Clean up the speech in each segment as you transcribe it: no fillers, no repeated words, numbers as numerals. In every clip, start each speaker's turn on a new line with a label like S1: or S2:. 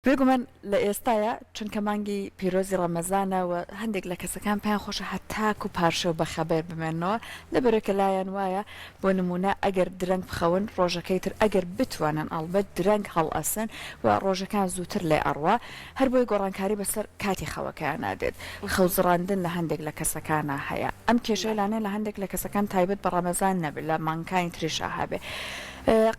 S1: بێگومان لە ئێستایا چونکە مانگی پیرۆزی ڕەمەزانە و هەندێک لە کەسەکان پێیان خۆشە هەتاکو پارشێو بەخەبەر بمێننەوە لەبەرئەوەی کە لایان وایە بۆ نموونە ئەگەر درەنگ بخەون ڕۆژەکەی تر ئەگەر بتوانن ئەڵبەت درەنگ هەڵئەسن و ڕۆژەکان زووتر لێ ئەڕوا هەر بۆیە گۆڕانکاری بەسەر کاتی خەوەکەیانا دێت خەوزڕاندن لە هەندێک لە کەسەکانا هەیە ئەم کێشەیە لانەیە لە هەندێک لە کەسەکان تایبەت بە ڕەمەزان نەبێ لە مانگەکانی تریشا هەبێ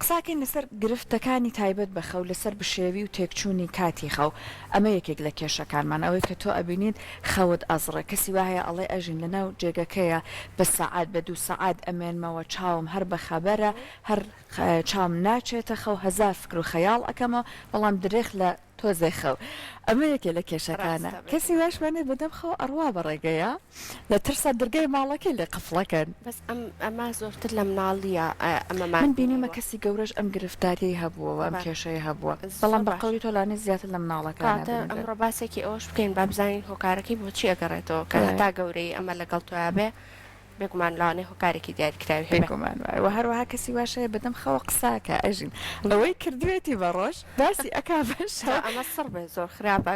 S1: قساکەین لەسەر گرفتەکانی تایبەت بە خەو، لەسەر بشێوی و تێکچوونی کاتی خەو، ئەمە یەکێک لە کێشەکانمان، ئەوەی کە تۆ ئەبینیت خەوت ئەزڕێ، کەسی وا هەیە ئەڵێ ئەژین لەناو جێگەکەیا بە سەعات بە دوو سەعات ئەمێنمەوە چاوم هەر بە خەبەرە هەر چاوم ناچێتە خەو هەزار فکر و خەیاڵ ئەکەمەوە بەڵام درێخ لە تۆزێ خەو ئەمە یەکێ لە کێشەکانە
S2: ڕاستە بێ
S1: کەسی واشمان هەیە بەدەم خەوە ئەڕوا بە ڕێگەیا لە ترسا درگای ماڵەکەی لێ قفڵەکەن.
S2: بەس ئەم ئەمە زۆرتر لە مناڵیە ئەمەمان
S1: من بینیومە
S2: بینیوە.
S1: کەسی گەورەش ئەم گرفتاریەی هەبووە و ئەم
S2: بە
S1: کێشەی هەبووە
S2: زۆر
S1: بەڵام بە
S2: باشە.
S1: قەولی تۆ لانەی زیاتر لە مناڵەکانا
S2: کەواتە
S1: بینرێت.
S2: ئەمڕۆ باسێکی ئەوەش بکەین با بزانین هۆکارەکەی بۆچی ئەگەڕێتەوە کە هەتا گەورەیی ئەمە لەگەڵ تۆیا بێ بێگومان لەوانەیە هۆکارێکی دیاریکراوی هەبێ.
S1: بێگومان وایە وە هەروەها کەسی واش هەیە بەدەم خەوە قسە ئەکا ئەژین ئەوەی کردوێتی بە ڕۆژ باسی ئەکا بە
S2: جا
S1: شەو.
S2: ئەمە سڕ بێ زۆر خراپە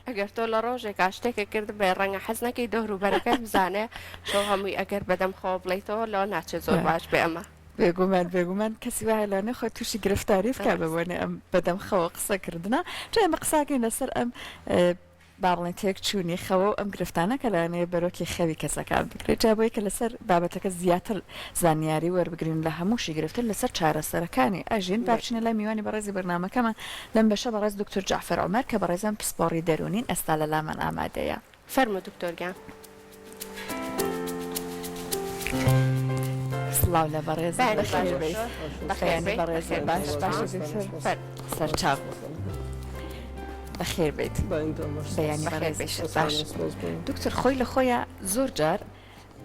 S2: ئەگەر تۆ لە ڕۆژێکا شتێکت کردبێ ڕەنگە حەز نەکەی دەوروبەرەکەت بزانێ شەو هەمووی ئەگەر بەدەم خەوە بڵێیتەوە لەوە ناچێ زۆر باش بێ ئەمە.
S1: بێگومان بێگومان کەسی وا هەیە لەوانەیە خۆی تووشی گرفتاری بکا بە
S2: ڕاستە.
S1: بۆنەی ئەم بەدەم خەوە قسە کردنە جا ئێمە قسە ئەکەین لەسەر ئەم با بڵێین تێکچوونی خەوە و ئەم گرفتانە کە لەوانەیە بەرۆکی خەوی کەسەکان بگرێت، جا بۆیە کە لەسەر بابەتەکە زیاتر زانیاری وەربگرین لە هەمووشی گرفتر لەسەر چارەسەرەکانی ئەژین با بچینە لای میوانی بەڕێزی بەرنامەکەمان لەم بەشە بەڕێز دکتۆر جەعفەر عومەر کە بەڕێزیان پسپۆڕی دەروونین ئێستا لە لامان ئامادەیە.
S2: فەرموو دکتۆر گیان.
S1: سڵاو لە بەڕێزت
S2: بەیانی باش
S1: بەخێر بێیت.
S2: دکتۆر. بەخێر
S1: بەیانی
S2: بێیت.
S1: بەڕێزت
S2: بەخێر
S1: باش
S2: بێیت.
S1: باشە دکتۆر سەرچاو بەخێر بێیت. بەیانی بەڕێزیشت باش. دکتۆر خۆی لە خۆیا زۆر جار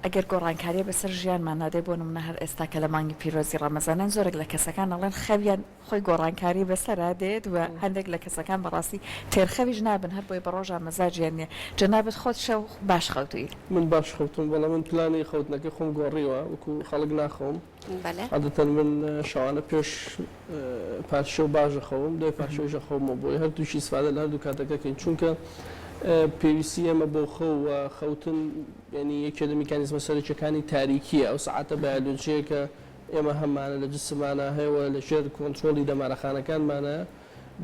S1: ئەگەر گۆڕانکاریە بەسەر ژیانماندا دێ بۆ نمونە هەر ئێستا کە لە مانگی پیرۆزی ڕەمەزانن زۆرێک لە کەسەکان ئەڵێن خەویان خۆی گۆڕانکاری بەسەرا دێت و هەندێک لە کەسەکان بەڕاستی تێرخەویش نابن هەر بۆیە بە ڕۆژا مەزاجیان نیە جەنابت خۆت شەو باش خەوتووی؟
S3: من باش خەوتووم بەڵام من پلانی خەوتنەکەی خۆم گۆڕیوە وەکو خەڵک ناخەوم
S2: بەلێ.
S3: عادەتەن من شەوانە پێش پارشێو باش ئەخەوم دوای پارشێویش ئەخەومەوە بۆیە هەردووکی ئیسفادە لە هەردوو کاتەکە کەین چونکە پێویستی ئێمە بۆ خەو و خەوتن یعنی یەکێ لە میکانیزمە سەرەکیەکانی تاریکیە ئەو سەعاتە بایۆلۆجیە کە ئێمە هەمانە لە جسممانا هەیە و لە ژێر کۆنترۆڵی دەمارەخانەکانمانایە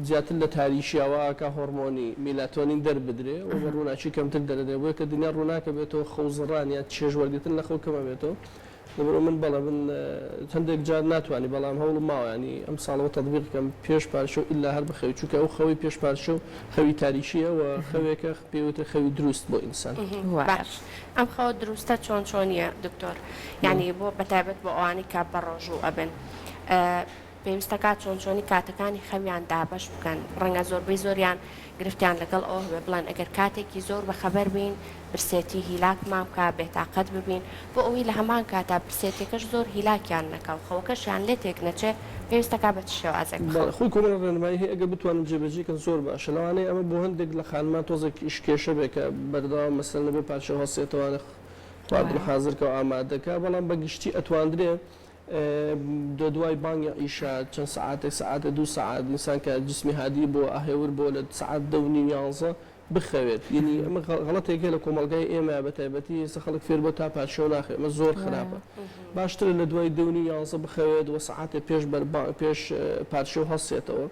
S3: زیاتر لە تاریکیا وا ئەکا هۆڕمۆنی میلاتۆنین دەربدرێ و بە ڕووناکی کەمتر دەردرێ بۆیە کە دنیا ڕووناکە بێتەوە خەوزڕان یان چێژ وەرگرتن لە خەو کەم ئەبێتەوە لەبەرئەوە من بەڵێ من هەندێک جار ناتوانی بەڵام هەوڵم ماوە یانی ئەم ساڵەوە تەتبیق کەم پێش پارشێو ئیلا هەر بخەوی چونکە ئەو خەوەی پێش پارشێو خەوی تاریکیە و خەوێکە پێی وترێ خەوی دروست بۆ ئینسان.
S1: وایە.
S2: باش ئەم خەوە دروستە چۆن چۆنیە دکتۆر یانی بۆ بەتایبەت بۆ ئەوانەی کە بەڕۆژوو ئەبن پێویستە کات چۆن چۆنی کاتەکانی خەویان دابەش بکەن ڕەنگە زۆربەی زۆریان گرفتیان لەگەڵ ئەوە هەبێ بڵێن ئەگەر کاتێکی زۆر بەخەبەر بین برسێتی هیلاکمان بکا بێتاقەت ببین بۆ ئەوەی لە هەمان کاتا برسێتیەکەش زۆر هیلاکیان نەکا و خەوەکەشیان لێ تێک نەچێ پێویستە کا بە چ شێوازێک
S3: بەڵێ
S2: بخەون؟
S3: خۆی کۆمەڵە ڕێنمایی هەیە ئەگەر بتوانن جێبەجێی کەن زۆر باشە لەوانەیە ئەمە بۆ هەندێک لە خانمان تۆزێک ئیش کێشە بێ کە بەردەوام مەسەلەن ئەبێ پارچەو هەڵسێتەوانێ خواردن حازر کا و ئامادە کا بەڵام بە گشتی ئەتواندرێ دە دوای بانگی عیشا چەند سەعاتێک سەعاتێ دوو سەعات ئینسان کە جسمی هادی بۆ هێور بۆ لە سەعات دە و نیو یانزە بخەوێت یەنی ئەمە غەڵەتێک هەیە لە کۆمەڵگای ئێمە بە تایبەتی ئێستا خەڵک فێر بۆ تا پادشەو ناخەوێت ئەمە زۆر خراپە باشترە لە دوای دە و نیو یانزە بخەوێت وە سەعاتێ پێش بەر پێش پادشەو هەڵسێتەوە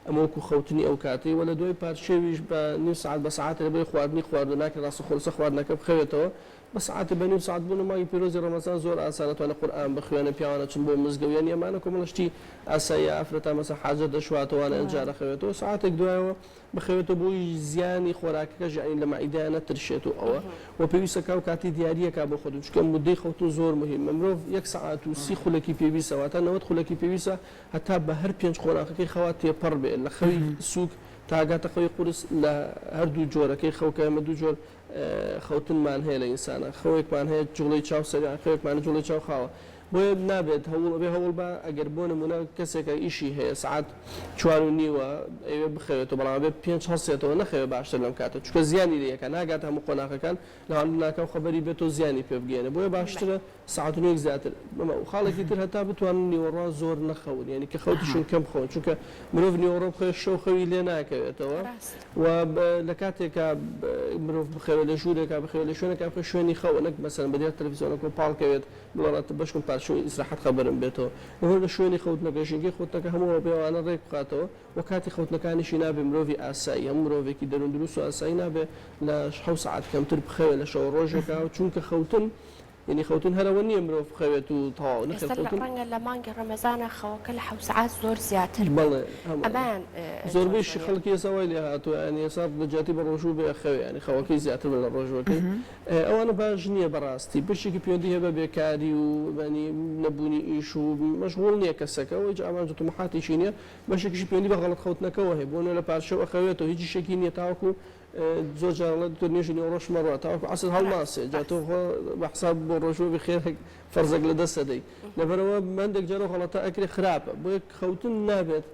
S3: ئەمە وەکو خەوتنی ئەو کاتەی وە لە دوای پادشەویش بە نیو سەعات بە سەعاتێ لە بەری خواردنی خواردوە ناکرێت ڕاستەوخۆ لەسەر خواردنەکە بخەوێتەوە بە سەعاتێ بە نیو سەعات بوونە مانگی پیرۆزی ڕەمەزان زۆر ئاسانە توانێ قورئان بخوێنێ پیاوان ئەچن بۆ مزگەوت یانی ئەمانە کۆمەڵە شتی ئاساییە ئافرەتان مەسەن حاجەت دەشواتەوە ئەنجا دەخەوێتەوە سەعاتێک دوایەوە بخەوێتەوە بۆی زیانی خۆراکەکەش یانی لە مەعیدەیا نەترشێت و ئەوە وە پێویستە کا و کاتی دیاریەکا بۆ خۆت چونکە مودەی خەوتن زۆر مهمە مرۆڤ یەک سەعات و سی خولەکی پێویستە واتە 90 خولەکی پێویستە هەتا بە هەر پێنج قۆناخەکەی خەوا تێپەڕ بێ لە خەوی سووک تا گاتە خەوی قورس لە هەردوو جۆرەکەی خەو کە ئێمە دوو جۆر خەوتنمان هەیە لە ئینسانە خەوێکمان هەیە جوڵەی چاو سەریع خەوێکمان جوڵەی چاو خاوە. بۆیە نابێت هەوڵ ئەبێ هەوڵ با ئەگەر بۆ نمونە کەسێکە ئیشی هەیە سەعات چوار و نیوە ئەیەوێ بخەوێتەوە بەڵام ئەبێ پێنج هەڵسێتەوە نەخەوێ باشتر لەم کاتە چونکە زیانی لێ ئەکا ناگاتە هەموو قۆناغەکان لەوانە لەناکاو خەبەری بێتەوە زیانی پێ بگەیەنێ بۆیە باشترە سەعات و نیوێک زیاتر بەمە و خاڵێکی تر هەتا بتوانن نیوەڕوان زۆر نەخەون یانی کە خەوتیشن کەم بخەون چونکە مرۆڤ نیوەڕۆ بخەوێت شەو خەوی لێ ناکەوێتەوە و لە کاتێکا مرۆڤ بخەوێت لە ژوورێکا بخەوێت لە شوێنێکا بخەوێت شوێنی خەوە نەک مەسەلەن بەدیار تەلەفزیۆنەکەوە پاڵ کەوێت بڵێ ڕا بەشکم پارچە و ئیسراحەت خەبەرم بێتەوە لەبەر لە شوێنی خەوتنەکە ژینگەی خەوتنەکە هەموو ئەوە پێوانە ڕێک بخاتەوە و کاتی خەوتنەکانیشی نابێ مرۆڤی ئاسایی هەموو مرۆڤێکی دەروون دروست و ئاسایی نابێ لە حەوت سەعات کەمتر بخەوێت لە شەوە ڕۆژێکا چونکە خەوتن یەنی خەوتن هەر ئەوە نییە مرۆڤ بخەوێت و تەواو نەخێر
S2: ئێستا لە
S3: خەوتن.
S2: ڕەنگە لە مانگی ڕەمەزانا خەوەکە لە حەوت سەعات زۆر زیاتر بێت
S3: بەڵێ هەمان
S2: ئەمەیان چۆن
S3: زۆربەیشی
S2: چۆنیە؟
S3: خەڵکی ئێستا وای لێ هاتووە یانی ئێستا لە جیاتی بە ڕۆژوو بێ ئەخەوێ یانی خەوەکەی زیاتر بێ لە ڕۆژووەکەی ئەوانە باش نییە بەڕاستی بەشێکی پەیوەندی هەیە بە بێکاری و یانی نەبوونی ئیش و مەشغوڵ نییە کەسەکە و هیچ ئامانج و تموحاتێکی نییە بەشێکیشی پەیوەندی بە غەڵەت خەوتنەکەوە هەیە بۆ نموونە لە پارشێو ئەخەوێتەوە هیچ ئیشێکی نییە تاوەکو زۆر جار ئەڵێ دکتۆر نوێژی نیوەڕۆش مەڕوا تاوەکو عەسر هەڵناسێ جا تۆ خۆ بە حساب بۆ ڕۆژوو بی خێرێک فەرزێک لە دەست ئەدەی لەبەرئەوە هەندێک جار ئەو غەڵەتە ئەکرێ خراپە بۆیە خەوتن نابێت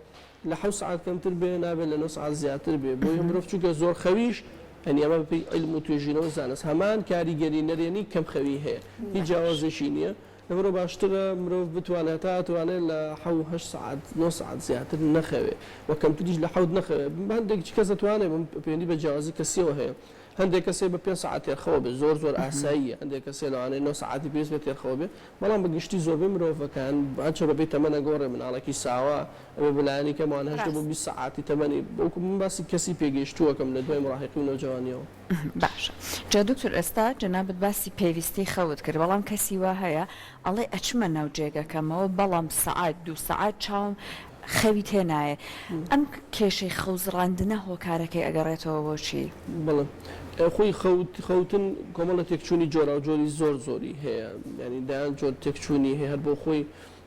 S3: لە حەوت سەعات کەمتر بێ نابێت لە نۆ سەعات زیاتر بێ بۆیە مرۆڤ چونکە زۆر خەویش یانی ئەمە بەپێی عیلم و توێژینەوە زانست هەمان کاریگەری نەرێنی کەم خەوی هەیە هیچ جیاوازێکی نییە لەبەرئەوە باشترە مرۆڤ بتوانێت هەتا ئەتوانێت لە حەو هەشت سەعات نۆ سەعات زیاتر نەخەوێ و کەمتریش لە حەوت نەخەوێ هەندێک کەس ئەتوانێ پەیوەندی بە جیاوازی کەسیەوە هەیە هەندێک کەس هەیە بە پێنج سەعات تێرخەوە بێ زۆر زۆر ئاساییە هەندێک کەس هەیە لەوانەیە نۆ سەعاتی پێویست بێ تێرخەوە بێ بەڵام بە گشتی زۆربەی مرۆڤەکان هەرچە بەپێی تەمەن ئەگۆڕێ مناڵێکی ساوا ئەبێ بە لایەنی کەمەوە هەژدە بۆ
S2: ڕاست.
S3: 20 سەعاتی تەمەنی وەکو من باسی کەسی پێگەیشتووەکەم لە دوای مراهیقی و نەوجەوانیەوە.
S1: باشە جا دکتۆر ئێستا جەنابت باسی پێویستی خەوت کرد بەڵام کەسی وا هەیە ئەڵێ ئەچمە ناو جێگەکەمەوە بەڵام سەعات دوو سەعات چاوم خەوی تێ نایێ ئەم کێشەی خەو زڕاندنە هۆکارەکەی ئەگەڕێتەوە بۆ چی؟
S3: بەڵێ خۆی خەوت خەوتن کۆمەڵە تێکچوونی جۆراوجۆری زۆر زۆری هەیە یانی دەیان جۆر تێکچوونی هەیە هەر بۆ خۆی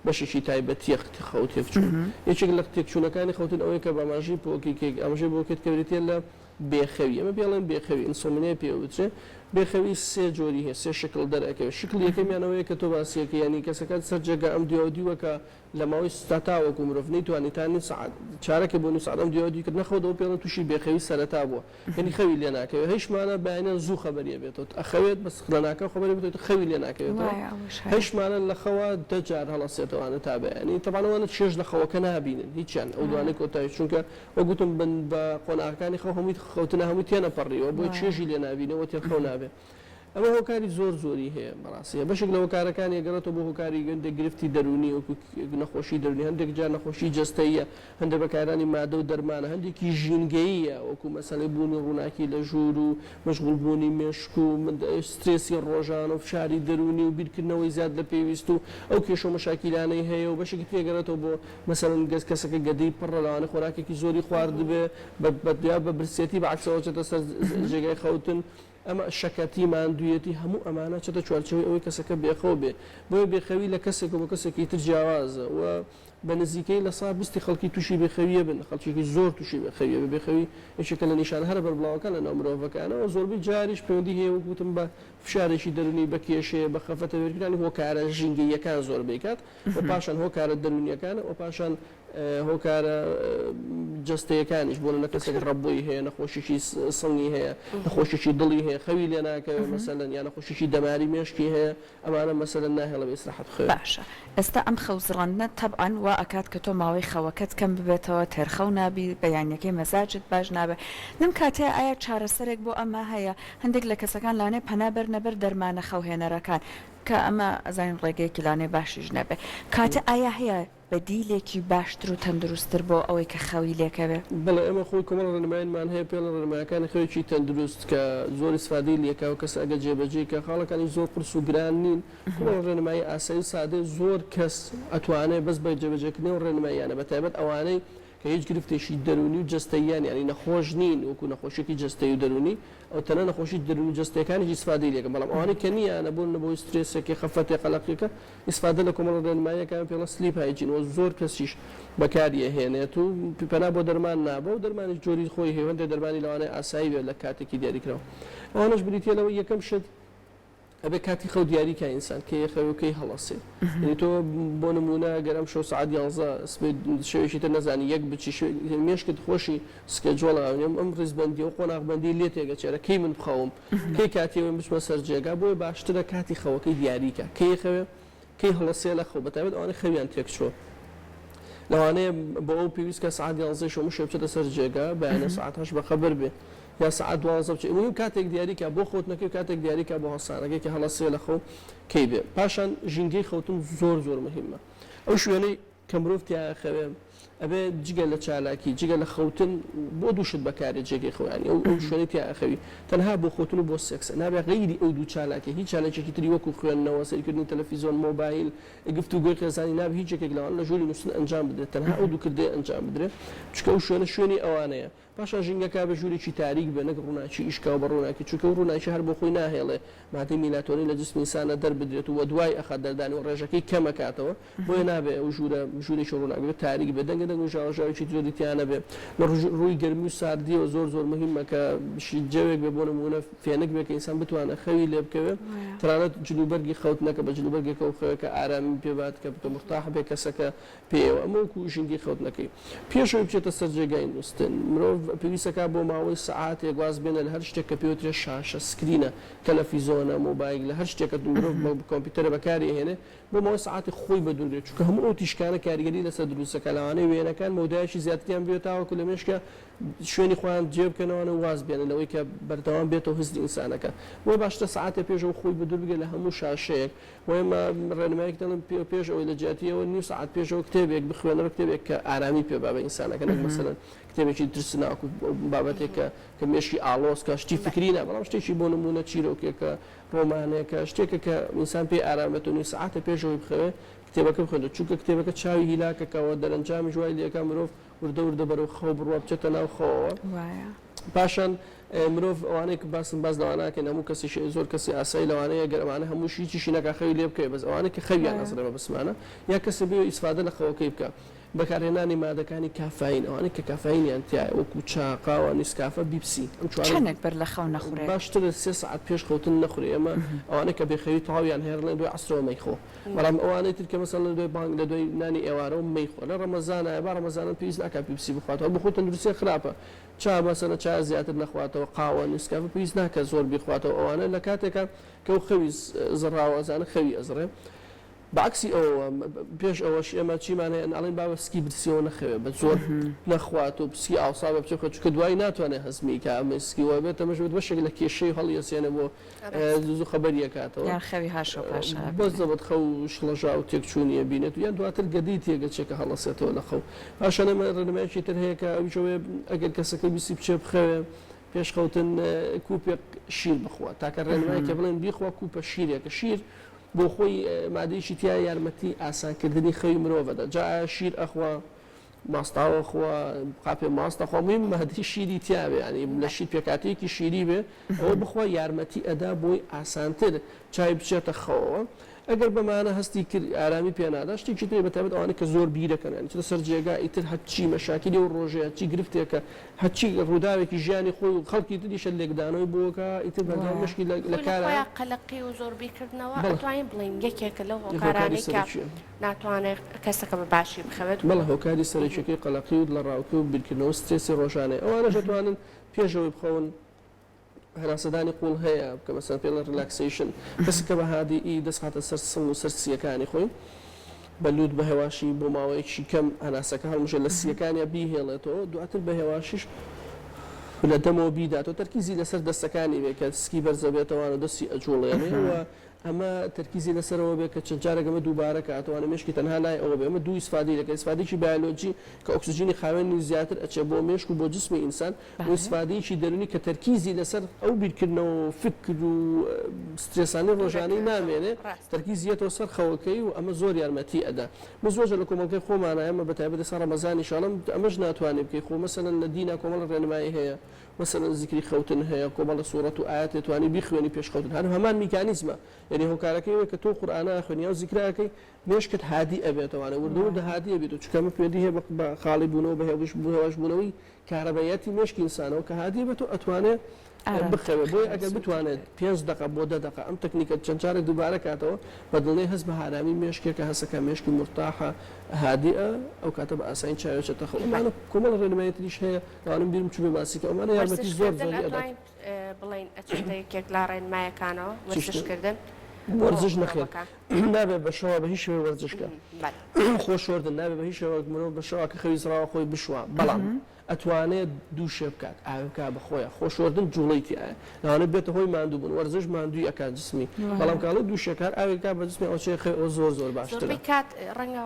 S3: بەشێکی تایبەتیە خەو تێکچوون یەکێک لە تێکچوونەکانی خەوتن ئەوەیە کە بە ئاماژەی پۆکی ئاماژەی بۆ کرد کە بریتیە لە بێخەوی، ئەمە پێی ئەڵێن بێخەوی، Insomnia پێی ئەوترێ، بێخەوی سێ جۆری هەیە، سێ شکڵ دەرئەکەوێ، شکڵی یەکەمیان ئەوەیە کە تۆ باسی ئەکەی یانی کەسەکە سەر جێگا ئەم دیو ئەو دیوە کە لە ماوەی تا تاوەکو مرۆڤ نەیتوانی تا نیو سەعات چارەکێ بۆ نیو سەعات ئەم دیو ئەو دیو کرد نەخەوت ئەوە پێی ئەڵێن تووشی بێخەوی سەرەتا بووە یانی خەوی لێ ناکەوێ هەیشمانە بەیانیان زوو خەبەری ئەبێتەوە ئەخەوێت بەس لەناکاو خەبەری بێتەوە ئیتر خەوی لێ ناکەوێتەوە
S1: وایە ئەوەش هەیە.
S3: هەیشمانە لە خەوا دە جار هەڵەسێتەوانە تا بەیانی تەبعەن ئەوانە چێژ لە خەوەکە نابینن هیچیان ئەو دوانەی کۆتایی چونکە وەک گوتم بن بە قۆناغەکانی خەو هەمووی خەوتنە هەمووی تێنەپەڕیوە بۆیە چێژی لێ نابینێ و تێرخەو نابێ ئەمە هۆکاری زۆر زۆری هەیە بەڕاستی بەشێک لە هۆکارەکانی ئەگەڕێتەوە بۆ هۆکاری هەندێک گرفتی دەروونی وەکو نەخۆشی دەروونی هەندێک جار نەخۆشی جەستەییە هەندێک بەکارهێنانی مادە و دەرمانە هەندێکی ژینگەییە وەکو مەسەلەی بوونی ڕووناکی لە ژوور و مەشغوڵ بوونی مێشک و سترێسی ڕۆژانە و فشاری دەروونی و بیرکردنەوەی زیاد لە پێویست و ئەو کێشە و مەشاکیلانەی هەیە و بەشێکی تری ئەگەڕێتەوە بۆ مەسەلەن گەر کەسەکە گەدەی پڕە لەوانەیە خۆراکێکی زۆری خواردبێ بە یا بە برسێتی بە عەکسەوە چێتە سەر جێگای خەوتن ئەمە شەکەتی ماندوویەتی هەموو ئەمانە چێتە چوارچێوەی ئەوەی کەسەکە بێخەو بێ بۆیە بێخەوی لە کەسێکەوە بۆ کەسێکی تر جیاوازە و بە نزیکەی 20% خەڵکی تووشی بێخەویە بن خەڵکێکی زۆر تووشی بێخەویە بێ بێخەوی یەکێکە لە نیشانە هەرە بەربڵاوەکان لە ناو مرۆڤەکانەوە زۆربەی جاریش پەیوەندی هەیە وەک وتم بە فشارێکی دەروونی بە کێشەیە بە خەفەتە وێرکرانی هۆکارە ژینگەییەکان زۆربەی کات و پاشان هۆکارە دەروونیەکان و پاشان هۆکارە جەستەیەکانیش بۆ نمونە کەسێک ڕەبۆی هەیە نەخۆشیی سنگی هەیە نەخۆشیی دڵی هەیە خەوی لێ ناکەوێت مەسەلەن یا نەخۆشیی دەماری مێشکی هەیە ئەمانە مەسەلەن ناهێڵێ بە ئیسراحەت بخەوێ.
S1: باشە ئێستا ئەم خەو زڕاندنە تەبعەن وا ئەکات کە تۆ ماوەی خەوەکەت کەم ببێتەوە تێرخەو نابی بەیانیەکەی مەزاجت باش نابێ لەم کاتەیا ئایا چارەسەرێک بۆ ئەمە هەیە هەندێک لە کەسەکان لانێ پەنا بەرنە بەر دەرمانە خەوهێنەرەکان کە ئەمە ئەزانین ڕێگەیەکی لانێ باشیش نەبێ کاتە ئایا هەیە بەدیلێکی باشتر و تەندروستتر بۆ ئەوەی کە خەوی لێکەوێ؟
S3: بەڵێ ئێمە خۆی کۆمەڵە ڕێنماییمان هەیە پێڵە ڕێنمایەکانی خەوێکی تەندروست کە زۆر ئیسفادەی لێکا و کەس ئەگەر جێبەجێی کا خاڵەکانی زۆر قورس و گران نین کۆمەڵە ڕێنمایی ئاسایی و سادەیە زۆر کەس ئەتوانێ بەس بە جێبەجێکردنی ئەو ڕێنماییانە بەتایبەت ئەوانەی کە هیچ گرفتێکی دەروونی و جەستەییان یانی نەخۆش نین وەکو نەخۆشیەکی جەستەیی و دەروونی ئەو تەنە نەخۆشی دەروونی و جەستەیەکانیش ئیسفادەی لێکەن بەڵام ئەوانەی کە نییانە بۆ نمونە بەهۆی سترێسێکی خەفەتێ قەلەقیەکە ئیسفادە لە کۆمەڵە ڕێنماییەکان پێڵە sleep hygiene وە زۆر کەسیش بەکاری ئەهێنێت و پەنا بۆ دەرمان نابا و دەرمانیش جۆری خۆی هەیە و هەندێک دەرمانی لەوانەیە ئاسایی بێت لە کاتێکی دیاریکراو ئەوانەش بریتیە لەوەی یەکەم شت. ئەبێ کاتی خەو دیاری کا ئینسان کەی ئەخەوێ و کەی هەڵەسێ یعنی تۆ بۆ نموونە گەر ئەمشەو سەعات یانزە سبەی شەوێکی تر نەزانی یەک بچی شەوێک مێشکت خۆشی schedule ە ئەم ئەم ڕیزبەندی و قۆناغبەندی لێ تێگەچێرە کەی من بخەوم کەی کاتی ئەوەی بچمە سەر جێگا بۆیە باشترە کاتی خەوەکەی دیاری کا کەی ئەخەوێ کەی هەڵەسێ لە خەو بەتایبەت ئەوانەی خەویان تێکچووە لەوانەیە بۆ ئەو پێویست کە سەعات یانزەی شەو مشێ بچێتە سەر جێگا بەیانە سەعات هەشت بەخەبەر بێ یا سەعات دوانزە بچێ مهم کاتێک دیاری کا بۆ خەوتنەکەی و کاتێک دیاری کا بۆ هەڵسانەکەی کە هەڵەسێ لە خەو کەی بێ پاشان ژینگەی خەوتن زۆر زۆر مهمە ئەو شوێنەی کە مرۆڤ تیا ئەخەوێ ئەبێ جگە لە چالاکی جگە لە خەوتن بۆ دوو شت بەکارێ جێگەی خەو یانی ئەو ئەو شوێنەی تیا ئەخەوی تەنها بۆ خەوتن و بۆ سێکسە نابێ غەیری ئەو دوو چالاکیە هیچ چالاکیەکی تری وەکو خوێندنەوە سەیرکردنی تەلەفیزۆن مۆبایل گفتوگۆی خێزانی نابێ هیچ یەکێک لەوانە لە ژووری نووستن ئەنجام بدرێت تەنها ئەو دوو کردەیە ئەنجام بدرێ چونکە ئەو شوێنە شوێنی ئەوانەیە پاشان ژینگەکە بە ژوورێکی تاریک بێ نەک ڕووناکی ئیشکاو بە ڕووناکی چونکە ئەو ڕووناکیە هەر بۆ خۆی ناهێڵێ مادەی میلاتۆنین لە جسمی ئینسانا دەربدرێت و وەدوای ئەخات دەردانی و ڕێژەکەی کەم ئەکاتەوە بۆیە نابێ ئەو ژوورە ژوورێکی ڕووناک بێ تاریک بێ دەنگە دەنگ و ژاوەژاوێکی زۆری تیا نەبێ لە ڕووی گەرمی و ساردیەوە زۆر زۆر مهمە کە جەوێک بێ بۆ نموونە فێنک بێ کە ئینسان بتوانێ خەوی لێ بکەوێ تەنانەت جلوبەرگی خەوتنەکە بە جلوبەرگێکەوە بخەوێ کە ئارامی پێ بات کە مورتاح بێ کەسەکە پێیەوە، ئەمە وەکو ژینگەی خەوتنەکەی. پێش ئەوەی بچێتە سەر جێگای نوستن، مرۆڤ پێویستەکا بۆ ماوەی سەعاتێک واز بێنێ لە هەر شتێک کە پێوترێ شاشە، screen ە، تەلەفیزۆنە، مۆبایل، لە هەر شتێک کە مرۆڤ بە کۆمپیوتەرە بەکاری ئەهێنێ، بۆ ماوەی سەعاتێک خۆی بەدوور گرێ، چونکە هەموو ئەو تیشکانە کاریگەری لەسەر دروست دەکا، لەوانەیە وێنەکان مەودایەکی زیاتریان بوێ تاوەکو لە مێشکا شوێنی خۆیان جێ بکەنەوە و واز بێنن لەوەی کە بەردەوام بێتەوە هزری ئینسانەکە. بۆیە باشترە سەعاتێ پێش ئەوە خۆی بەدوور بگرێ لە هەموو شاشەیەک، بۆ ئێمە ڕێنمایەک دەڵێن پێش ئەوەی لە جیاتی ئەوە نیو سەعات پێشەوە کتێبێک بخوێنەوە کتێبێک کە ئارامی پێ با بە ئینسانەکە نەک مەسەلەن کتێبێکی ترسناک و بابەتێک کە کە مێشکی ئاڵۆز کە شتی فکری نا بەڵام شتێکی بۆ نموونە چیرۆکێکە ڕۆمانێکە شتێکە کە ئینسان پێی ئارام بێت و نیو سەعاتە پێشەوەی بخەوێ کتێبەکە بخوێنێت چونکە کتێبەکە چاوی هیلاکەکەوە دەرەنجامیش وای لێکا مرۆڤ وردە وردە بەرەو خەو بڕوا بچێتە ناو خەوەوە.
S1: وایە.
S3: پاشان مرۆڤ ئەوانەی کە باسم باس لەوانە ناکەین هەموو کەسیش زۆر کەسی ئاسایی لەوانەیە گەر ئەمانە هەمووش هیچیشی نەکا خەوی لێ بکەوێ بەس ئەوانەی کە خەویان
S1: وایە.
S3: ئەزڕێ مەبەستمانە یا کەسێ بێ ئیسفادە لە خەوەکەی بکا بەکارهێنانی مادەکانی کافاین ئەوانەی کە کافاینیان تیایە وەکوو چا قاوە نیسکافە بیپسی ئەم چوارە
S1: چەنێک بەر لە خەو نەخورێ؟
S3: باشترە سێ سەعات پێش خەوتن نەخورێ ئێمە ئەوانەی کە بێخەوی تەواویان هەیە ڕڵێن دوای عەسرەوە مەیخۆ بەڵام ئەوانەی تر کە مەسەلەن لە دوای بانگ لە دوای نانی ئێوارەوە مەیخۆ لە ڕەمەزانایە با ڕەمەزانان پێویست ناکات پیپسی بخواتەوە بۆ خۆی تەندروستیان خراپە چا مەسەلەن چا زیاتر نەخواتەوە قاوە نیسکافە پێویست ناکات زۆر بیخواتەوە ئەوانە لە کاتێکا کە ئەو خەوی زڕاوە ئەزانە خەوی ئەزڕێ بە عەکسی ئەوەوە پێش ئەوەش ئێمە چیمان هەیە ئەڵێن با بە سکی برسیەوە نەخەوێ بە زۆر نەخوات و سکی ئاوسا بێ بچێ بخەوێ چونکە دوایی ناتوانێ هەزمی کا ئەمەی سکی وە بێتە مەش بەشێک لە کێشەی هەڵیەسێنێ بۆ زوو خەبەری ئەکاتەوە.
S1: یان خەوی هاشە و پاشا ئەبینێت.
S3: بەس دەبێت خەو شڵەژاو و تێکچوونی ئەبینێت و یان دواتر گەدەی تێگەچێ کە هەڵەسێتەوە لە خەو. پاشان ئێمە ڕێنمایەکی تر هەیە کە ئەویش ئەوەیە ئەگەر کەسەکە ویستی بچێ بخەوێ پێش خەوتن کوپێک شیر بخوا. تاکە ڕێنمایەک کە بڵێن بیخوا کوپە شیرێکە. شیر بۆ خۆی مادەیەکی تیایە یارمەتی ئاسانکردنی خەوی مرۆڤ ئەدا. جا ئایا شیر ئەخوا ماستاو ئەخوا قاپێ ماست ئەخوا مهم مادەی شیری تیاوێ یانی لە شیر پێکهاتەیەکی شیری بێ ئەوە بخوا یارمەتی ئەدا بۆی ئاسانتر چاوی بچێتە خەوەوە ئەگەر بەمانە هەستی کرد ئارامی پێ نادا شتێکی تری بەتایبەت ئەوانەی کە زۆر بیرەکەن یانی چێتە سەر جێگا ئیتر هەرچی مەشاکیلی ئەو ڕۆژەیە هەرچی گرفتێکە هەرچی ڕووداوێکی ژیانی خۆی و خەڵکی تریشە لێکدانەوەی بۆکە ئیتر بەردەوام
S1: وایە.
S3: مشکی لە
S2: خۆی لە
S3: کارایە
S2: خۆیا قەلەقی و زۆر بیرکردنەوە
S3: بەڵێ
S2: ئەتوانین بڵێین یەکێکە لەو
S3: هۆکاری
S2: هۆکارانەی کە
S3: سەرەکیە.
S2: ناتوانێت کەسەکە بە باشی بخەوێت.
S3: بەڵێ هۆکاری سەرەکیەکەی قەلەقی و دڵەڕاوکێ و بیرکردنەوە و سترێسی ڕۆژانەیە ئەوانەش ئەتوانن پێش ئەوەی بخەون هەناسەدانی قوڵ هەیە کە مەسەلەن پێی ئەڵێن relaxation کەسێک کە بە هادیی دەست خاتە سەر سنگ و سەر سییەکانی خۆی بە لوت بە هێواشی بۆ ماوەیەکی کەم هەناسەکە هەڵمژێت لە سییەکانیا بیهێڵێتەوە دواتر بە هێواشیش لە دەمەوە بیداتەوە تەرکیزی لەسەر دەستەکانی بێ کە سکی بەرزەبێتەوە و دەستی ئەجوڵێنێ و ئەمە تەرکیزی لەسەر ئەوە بێت کە چەند جارێک ئەمە دووبارە کاتەوە مێشکی تەنها لای ئەوە بێ ئەمە دوو ئیسفادەی دەکات ئیسفادەیەکی بایۆلۆجی کە ئۆکسجینی خاوێنی زیاتر ئەچێ بۆ مێشک و بۆ جسمی ئینسان و ئیسفادەیەکی دەروونی کە تەرکیزی لەسەر ئەو بیرکردنەوە و فکر و سترێسانەی ڕۆژانەی نامێنێ تەرکیزی یەتەوە سەر خەوەکەی و ئەمە زۆر یارمەتی ئەدا من زۆر جار لە کۆمەڵگەی خۆمانا ئێمە بەتایبەت ئێستا ڕەمەزانیش ئەڵێم ئەمەش ناتوانێ بکەی خۆ مەسەلەن لە دینا کۆمەڵە ڕێنمایی هەیە مەسەلەن زیکری خەوتن هەیە کۆمەڵە سوڕەت و ئایەت هەیە توانی بیخوێنی پێش خەوتن هەر هەمان میکانیزمە یەنی هۆکارەکەی ئەوەیە کە تۆ قورئانە ئەخوێنی یاو زیکرە ئەکەی مێشکت هادی ئەبێتەوانێ وردە وردە هادی ئەبێتەوە چونکە ئەمە پەیوەندی هەیە بە خاڵی بوونەوە بە هێوش هێواش بوونەوەی کارەباییاتی مێشکی ئینسانەوە کە هادی بێتەوە ئەتوانێ
S1: ئارام
S3: بخەوێ بۆیە ئەگەر
S1: زووتر
S3: بتوانێت
S1: بێت.
S3: پێنج دەقە بۆ دە دەقە ئەم تەکنیکە چەند جارێک دووبارە کاتەوە بە دڵنیای هەست بە ئارامی مێشکێکە هەسەکە مێشکی مورتاحە هادیئە ئەو کاتە بە ئاسانی چاوی ئەچێتە خەو ئەمانە کۆمەڵە ڕێنمایی تریش هەیە لەوانە بیرم چووبێ باسی کەم ئەمانە یارمەتی
S2: وەرزش
S3: زۆر
S2: کردن
S3: زۆری ئەدات.
S2: ئەتوانین بڵێین ئەچێتە یەکێک لە ڕێنمایەکانەوە
S3: چی
S2: وەرزش
S3: شتێ؟
S2: کردن بۆ
S3: وەرزش نەخێر
S2: مرۆڤەکان.
S3: نابێ بە شەوا بە هیچ شێوەیەک وەرزش کە.
S2: بەلێ.
S3: خۆ شۆردن نابێ بە هیچ شێوەیەک مرۆڤ بە شەوا کە خەوی زڕاوە خۆی بشوا بەڵام ئەتوانێ دووشێ بکات ئاوێ بکا بە خۆیا خۆ شۆردن جوڵەی تیایە لەوانەیە بێتە هۆی ماندوو بوون وەرزش ماندووی ئەکات جسمی بەڵام کە ئەڵێ دووشێ کە هەر ئاوێک کا بە جسمی ئەوە چێ خەوێ ئەوە زۆر زۆر باشترە.
S2: زۆربەی کات ڕەنگە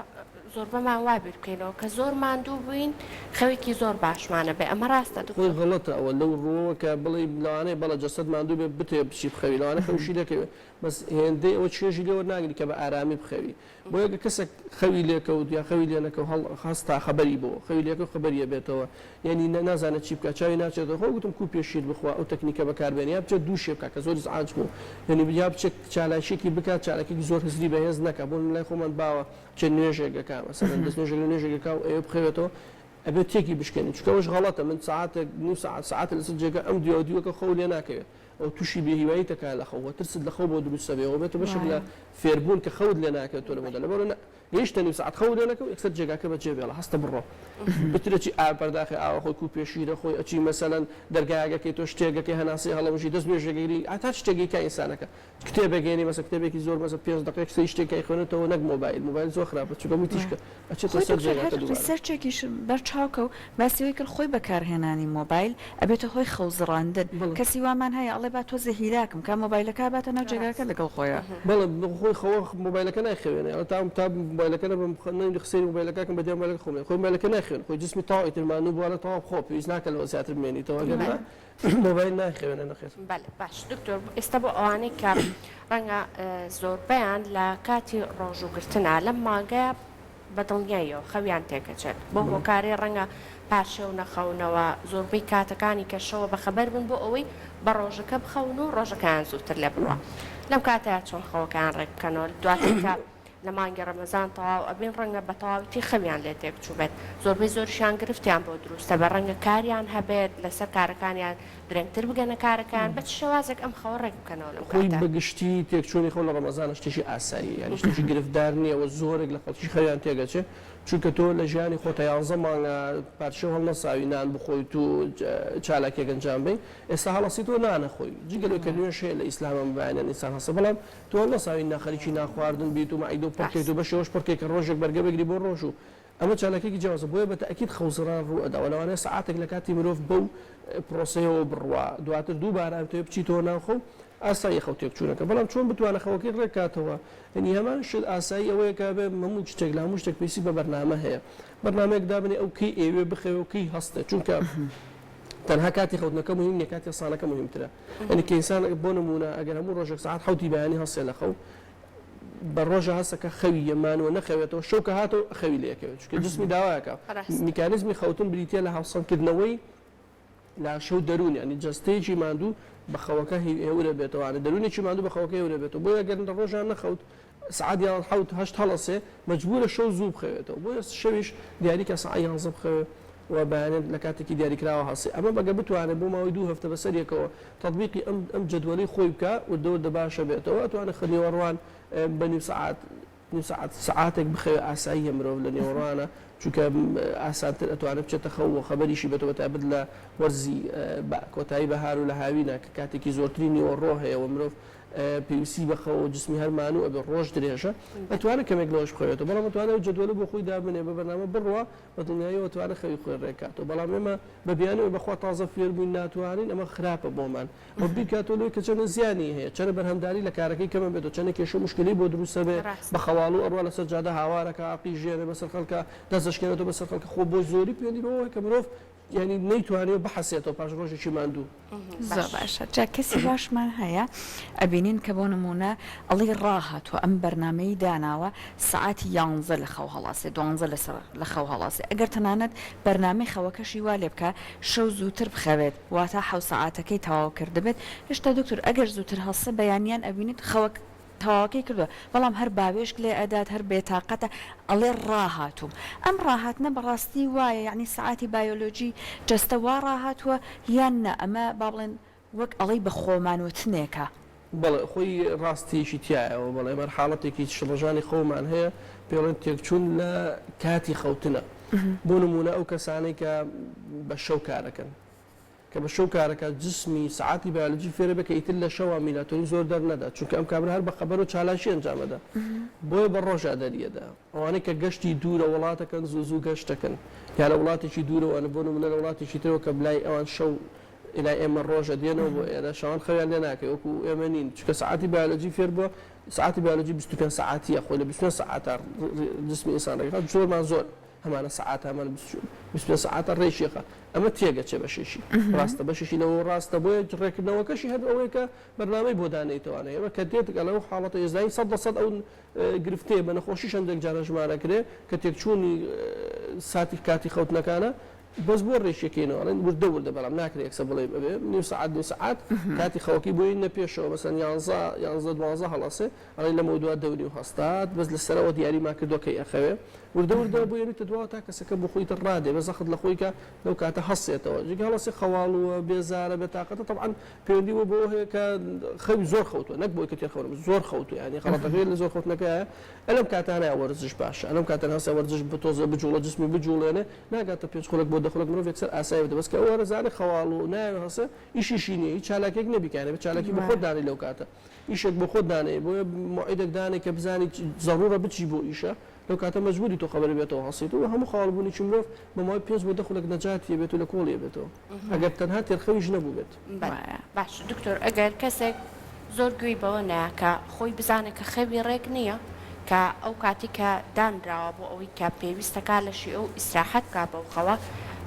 S2: زۆربەمان وا بیر بکەینەوە کە زۆر ماندوو بووین خەوێکی زۆر باشمان ئەبێ ئەمە ڕاستە
S3: خۆی
S2: دکتۆر؟
S3: غەڵەتە ئەوە لەو ڕووەوە کە بڵێی لەوانەیە بەڵێ جەستەت ماندوو بێ بتەوێ بچی بخەوی لەوانەیە خەویشی لێکەوێ بەس هێندەی ئەوە چێژی لێ وەرناگری کە بە ئارامی بخەوی بۆیە گەر کەسێک خەوی لێکەوت یا خەوی لێنەکەوت هەڵ هەستا خەبەری بۆ خەوی لێکەوت خەبەری ئەبێتەوە یانی نازانێت چی بکات چاوی ناچێتەوە خۆ گوتم کوپێ شیر بخوا ئەو تەکنیکە بەکاربێنێ یا بچێت دووشێ بکات کە زۆر ئیزعاج بوو یانی یا بچێت چالاکیەکی بکات چالاکیەکی زۆر هزری بەهێز نەکا بۆ لای خۆمان باوە بچێت نوێژێک ئەکا مەسەلەن دەست نوێژێک لە نوێژێک ئەکا و ئەیەوێ بخەوێتەوە ئەبێت تێکی بشکێنی چونکە ئەوەش غەڵەتە من سەعاتێک نیو سەعات سەعاتێک لەسەر جێگا ئەم دیو ئەو دیوەکە خەو لێ ناکەوێ ئەو توشی بێ هیوایی تەکا لە خەو وە ترست لە خەو بۆ دروست ئەبێ وە بێتە بەشێک لە
S1: وایە.
S3: فێربوون کە خەوت لێ ناکەوێت تۆ لە مۆدە لەبەرئەوە نە گەیشتە نیو سەعات خەوت لێ نەکەوت یەکسەر جێگاکە بەجێ بێڵە هەستە بڕۆ بترە چی ئاوێ پەرداخێ ئاوە خۆی کوپێ شیرە خۆی ئەچی مەسەلەن دەرگایەک ئەکەی تۆ شتێک ئەکەی هەناسەی هەڵەمژی دەست نوێژێک ئەگری هەتا شتێک ئەیکا ئینسانەکە کتێبێک هێنی مەسە کتێبێکی زۆر مەسە پێنج دەقەیەک سەیری شتێک کە ئەیخوێنێتەوە نەک مۆبایل مۆبایل زۆر خراپە چونکە هەمووی تیشکە ئەچێتە
S1: خۆی
S3: سەر
S1: دکتۆر هەر
S3: جێگاکە دووبارە.
S1: research ێکیش بەر چاو کەوت باسی ئەوەی کرد خۆی بەکارهێنانی مۆبایل ئەبێتە هۆی خەوزڕاندن
S3: بەڵێ.
S1: کەسی وامان هەیە ئەڵێ با تۆزێ هیلاکم کا مۆبایلەکە ئەباتە ناو جێگاکە
S2: ڕاستە.
S1: لەگەڵ خۆیا.
S3: بەڵێ خۆی خەوە مۆبایلەکە نایخەوێنێ ئەڵێ تا تا مۆبایلەکە نەبەم نەی سەیری مۆبایلەکە کەم بەدیار مۆبایلەکە خۆم خۆی مۆبایلەکە نایخەوێنێ خۆی جسمی تەواو ئیتر مانوو بووە ئەڵێ تەواو بخەوە پێویست ناکا لەوە زیاتر بمێنیتەوە ئەگەر نا
S2: بەڵێ.
S3: مۆبایل نایخەوێنێ نەخێر.
S2: بەلێ باش دکتۆر ئێستا بۆ ئەوانەی کە ڕەنگە زۆربەیان لە کاتی ڕۆژوو گرتنا لەم مانگەیا بە دڵنیاییەوە خەویان تێکەچێت بۆ هۆکارێ ڕەنگە پارشێو نەخەونەوە زۆربەی کاتەکانی کە شەوە بەخەبەر بن بۆ ئەوەی بە ڕۆژەکە بخەون و ڕۆژەکەیان زووتر لێ بڕوا لەم کاتەیا چۆن خەوەکەیان ڕێک بکەنەوە دواتر کە لە مانگی ڕەمەزان تەواو ئەبین ڕەنگە بە تەواویی خەویان لێ تێک چووبێت زۆربەی زۆریشیان گرفتیان بۆ دروستە بێت ڕەنگە کاریان هەبێت لەسەر کارەکانیان درەنگتر بگەنە کارەکەیان بە چ شێوازێک ئەم خەوە ڕێک بکەنەوە لەم
S3: خۆی
S2: کاتە؟
S3: بە گشتی تێکچوونی خەو لە ڕەمەزانە شتێکی ئاساییە یانی شتێکی گرفتدار نییە و زۆرێک لە خەڵکیش خەویان تێک ئەچێ چونکە تۆ لە ژیانی خۆتا یانزە مانگە پارشێو هەڵنەساوی نان بخۆیت و چالاکیەک ئەنجام بەی ئێستا هەڵەسیتەوە نان ئەخۆی جگە لەوەی کە نوێژ هەیە لە ئیسلامە بەیانیان ئینسان هەستە بەڵام تۆ هەڵنەساوی نا خەریکی نان خواردن بیت و مەعیدە و پڕکەیت و بەشێوەش پڕکەی کە ڕۆژێک بەرگە بگری بۆ ڕۆژ و ئەمە چالاکیەکی جیاوازە بۆیە بە تەئکید خەوزڕان ڕوو ئەدا و لەوانەیە سەعاتێک لە کاتی مرۆڤ بەو پرۆسەیەوە بڕوا دواتر دووبارە ئەتەوێ بچیتەوە ناو خەو ئاساییە خەو تێکچوونەکە بەڵام چۆن بتوانێ خەوەکەی ڕێک کاتەوە یعنی هەمان شت ئاسایی ئەوەیە کە بێ هەموو شتێک لە هەموو شتێک پێویستی بە بەرنامە هەیە بەرنامەیەک دابنێ ئەو کەی ئەیەوێ بخەوێ و کەی هەستێ چونکە تەنها کاتی خەوتنەکە مهم نییە کاتی هەستانەکە مهمترە یعنی کە ئینسان بۆ نموونە ئەگەر هەموو ڕۆژێک سەعات حەوتی بەیانی هەستێ لە خەو بە ڕۆژە هەستەکە خەوی یەمانوە نەخەوێتەوە شەو کە هاتەوە خەوی لێکەوێت چونکە جسمی داوایەکە میکانیزمی خەوتن بریتە لە هاوسەنگکردنەوەی لاشە و دەروون یانی جەستەیەکی ماندوو بە خەوەکە هێورە بێتەوە یانی دەروونێکی ماندوو بە خەوەکە هێورە بێتەوە بۆیە گەر لە ڕۆژان نەخەوت سەعات یان حەوت هەشت هەڵەسێ مەجبوورە شەو زوو بخەوێتەوە بۆیە شەویش دیاریکە سەعات یانزە بخەوێ و بەیانیان لە کاتێکی دیاریکراوە هەڵسێ ئەمە بەگە بتوانێت بۆ ماوەی دوو هەفتە بەسەر یەکەوە تەتبیقی ئەم ئەم جەدوەلەی خۆی بکا وردە وردە باشە بێتەوە ئەتوانێت خە نیوەڕوان بە نیو سەعات نیو سەعات سەعاتێک بخەوێ ئاساییە مرۆڤ لە نێوەڕوانە چونکە ئاسانتر ئەتوانێت بچێتە خەو و خەبەریشی بێتەوە بەتایبەت لە وەرزی کۆتایی بەهار و لە هاوینە کە کاتێکی زۆرتری نیوەڕۆ هەیە و مرۆڤ پێویستی بە خەو و جسمی هەر مانوو ئەبێ ڕۆژ درێژە ئەتوانێت کەمێک لەوەش بخەوێتەوە بەڵام ئەتوانێت ئەو جەدوەلە بۆ خۆی دابنێ بە بەرنامە بڕوا بە دڵنیاییەوە ئەتوانێت خەوی خۆی ڕێک کاتەوە بەڵام ئێمە بە بیانووی بەخوا تازە فێر بووین ناتوانین ئەمە خراپە بۆمان و بیرکاتەوە لەوەی کە چەندە زیانی هەیە، چەندە بەرهەمداری لە کارەکەی کەم ئەبێتەوە، چەندە کێشە و موشکیلەی بۆ دروست ئەبێ، بە خەواڵوو ئەڕوا لەسەر جادە هاوار ئەکا، ئەقیژێنێ بەسەر خەڵکا، دەست ئەشکێنێتەوە بەسەر خەڵکا، خۆ بۆ زۆری پەیوەندی بەوەوە هەیە کە مرۆڤ یانی نەیتوانیوە بحەسێتەوە پاش ڕۆژێکی ماندوو.
S1: زۆر باشە جا کەسی واشمان هەیە ئەبینین کە بۆ نموونە ئەڵێی ڕاهاتووە ئەم بەرنامەی داناوە سەعاتی یانزە لە خەو هەڵاسێ دوانزە لەسەر لە خەو هەڵاسێ ئەگەر تەنانەت بەرنامەی خەوەکەشی وا لێ بکا شەو زووتر بخەوێت واتا حەو سەعاتەکەی تەواو کردبێت هێشتا دکتۆر ئەگەر زووتر هەڵسێ بەیانیان ئەبینیت خەوەک. تەواوەکەی کردووە بەڵام هەر باوێشک لێ ئەدات هەر بێتاقەتە ئەڵێ ڕاهاتووم ئەم ڕاهاتنە بەڕاستی وایە یەعنی سەعاتی بایۆلۆجی جەستە وا ڕاهاتووە یان نا ئەمە با بڵێن وەک ئەڵێی بە خۆمان وتنێکە.
S3: بەڵێ خۆی ڕاستیەکی تیایەوە بەڵێ ئێمە حاڵەتێکی شڵەژانی خەومان هەیە پێی ئەڵێن تێکچوون لە کاتی خەوتنە بۆ نموونە ئەو کەسانەی کە بە شەو کارەکەن کە بە شەو کارەکە جسمی سەعاتی بایۆلۆجی فێرە بێ کە ئیتر لە شەوا میلاتۆنین زۆر دەرنەدا چونکە ئەم کابرا هەر بە خەبەر و چالاکی ئەنجامەدا بۆیە بە ڕۆژا دەریەدا ئەوانەی کە گەشتی دوورە وڵاتەکەن زوو زوو گەشتەکەن یا لە وڵاتێکی دوورەوە بۆ نمونە لە وڵاتێکی ترەوە کە لای ئەوان شەو لای ئێمە ڕۆژە دێنەوە بۆ ئێرە شەوان خەویان لێ ناکەی وەکو ئێمە نین چونکە سەعاتی بایۆلۆجی فێر بووە سەعاتی بایۆلۆجی 25 سەعاتیە خۆی لە 25 سەعاتا جسمی ئینسان ڕێکخات زۆرمان زۆر هەمانە سەعات هەمان 25 سەعاتە ڕێکیەخە ئەمە تێگەچێ بەشێکی ڕاستە بەشێکی لەوە ڕاستە بۆیە ڕێکردنەوەکەشی هەر ئەوەیە کە بەرنامەی بۆ دانێیتەوانە ئێمە کە دێت ئەڵێ ئەو حاڵەتە ئێزایی 100% ئەو گرفتەیە بە نەخۆشیش هەندێک جار هەژمارەکرێ کە تێکچوونی ساتی کاتی خەوتنەکانە بەس بۆ ڕێکیەکەینەوە ئەڵێن وردە وردە بەڵام ناکرێ یەکسەر بڵێ ئەبێ نیو سەعات نیو سەعات کاتی خەوەکەی بۆی نە پێشەوە مەسەن یانزە یانزە دوانزە هەڵەسێ ئەڵێ لەمەو دوا دەونی و هەستات بەس لە سەرەوە دیاریمان کردووە کەی ئەخەوێ وردە وردە بۆ یەنیتە دواوە تا کەسەکە بۆ خۆی تر ڕادێ بە زەخت لە خۆی کە لەو کاتە هەستێتەوە جگە هەڵەسێ خەواڵووە بێزارە بێتاقەتە تەبعەن پەیوەندی بۆ بەوە هەیە کە خەوی زۆر خەوتووە نەک بۆی کە تێر خەونە زۆر خەوتووە یانی غەڵەتەکەی لە زۆر خەوتنەکەیە ئەلەم کاتانە وەرزش باشە ئەلەم کاتانە هەستە وەرزش بتۆزێ بجوڵە جسمی بجوڵێنێ ناگاتە پێنج خولەک بۆ دە خولەک مرۆڤ یەکسەر ئاسایی بێتەوە بەس کە ئەو هەرەزانە خەواڵ و نایەوێ هەڵسێ ئیشیشی نییە هیچ چالاکیەک نییە بیکانێ بێ چالاکی بۆ خۆت دانێ لەو کاتە ئیشێک بۆ خۆت دانێ بۆیە موعیدێک دانێ کە بزانی زەڕوڕە بچی بۆ ئیشە لەو کاتە مەجبوری تۆ خەبەر بێتەوە هەڵسیت و هەموو خەواڵ بوونێکی مرۆڤ بە ماوەی پێنج بۆ دە خولەک نەجاتی ئەبێت و لە کۆڵی ئەبێتەوە ئەگەر تەنها تێرخەویش نەبووبێت.
S2: بەڵێ باش دکتۆر ئەگەر کەسێک زۆر گوێی بەوە نایە کە خۆی بزانێ کە خەوی ڕێک نییە کە ئەو کاتی کە دانراوە بۆ ئەوەی کە پێویستە کا لەشی ئەو ئیسراحەت بکا بەو خەوە